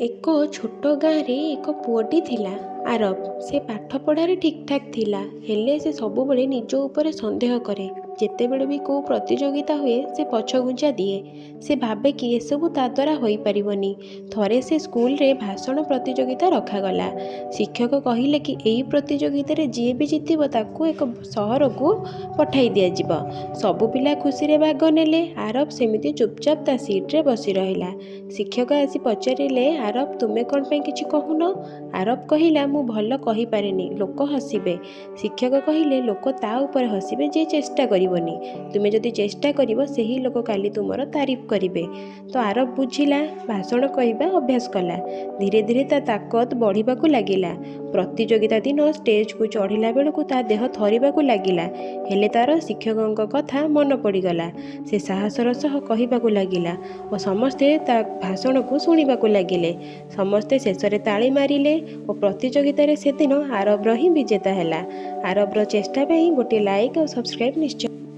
ଏକ ଛୋଟ ଗାଁରେ ଏକ ପୁଅଟି ଥିଲା, ଆରବ। ସେ ପାଠପଢ଼ାରେ ଠିକ୍ଠାକ୍ ଥିଲା, ହେଲେ ସେ ସବୁବେଳେ ନିଜ ଉପରେ ସନ୍ଦେହ କରେ। ଯେତେବେଳେ ବି କେଉଁ ପ୍ରତିଯୋଗିତା ହୁଏ, ସେ ପଛଘୁଞ୍ଚା ଦିଏ। ସେ ଭାବେ କି ଏସବୁ ତା ଦ୍ୱାରା ହୋଇପାରିବନି। ଥରେ ସେ ସ୍କୁଲରେ ଭାଷଣ ପ୍ରତିଯୋଗିତା ରଖାଗଲା। ଶିକ୍ଷକ କହିଲେ କି ଏହି ପ୍ରତିଯୋଗିତାରେ ଯିଏ ବି ଜିତିବ, ତାକୁ ଏକ ସହରକୁ ପଠାଇ ଦିଆଯିବ। ସବୁ ପିଲା ଖୁସିରେ ଭାଗ ନେଲେ। ଆରବ ସେମିତି ଚୁପଚାପ ତା ସିଟ୍ରେ ବସି ରହିଲା। ଶିକ୍ଷକ ଆସି ପଚାରିଲେ, "ଆରବ, ତୁମେ କ'ଣ ପାଇଁ କିଛି କହୁନ?" ଆରବ କହିଲା, "ମୁଁ ଭଲ କହିପାରେନି, ଲୋକ ହସିବେ।" ଶିକ୍ଷକ କହିଲେ, "ଲୋକ ତା ଉପରେ ହସିବେ ଯିଏ ଚେଷ୍ଟା କରିବନି। ତୁମେ ଯଦି ଚେଷ୍ଟା କରିବ, ସେହି ଲୋକ କାଲି ତୁମର ତାରିଫ କରିବେ।" ତ ଆରବ ବୁଝିଲା। ଭାଷଣ କହିବା ଅଭ୍ୟାସ କଲା। ଧୀରେ ଧୀରେ ତା ତାକତ ବଢ଼ିବାକୁ ଲାଗିଲା। ପ୍ରତିଯୋଗିତା ଦିନ ଷ୍ଟେଜକୁ ଚଢ଼ିଲା ବେଳକୁ ତା ଦେହ ଥରିବାକୁ ଲାଗିଲା। ହେଲେ ତାର ଶିକ୍ଷକଙ୍କ କଥା ମନେ ପଡ଼ିଗଲା। ସେ ସାହସର ସହ କହିବାକୁ ଲାଗିଲା ଓ ସମସ୍ତେ ତା ଭାଷଣକୁ ଶୁଣିବାକୁ ଲାଗିଲେ। ସମସ୍ତେ ଶେଷରେ ତାଳି ମାରିଲେ ଓ ପ୍ରତିଯୋଗିତାରେ ସେଦିନ ଆରବର ହିଁ ବିଜେତା ହେଲା। ଆରବର ଚେଷ୍ଟା ପାଇଁ ଗୋଟିଏ ଲାଇକ୍ ଆଉ ସବସ୍କ୍ରାଇବ୍ ନିଶ୍ଚୟ।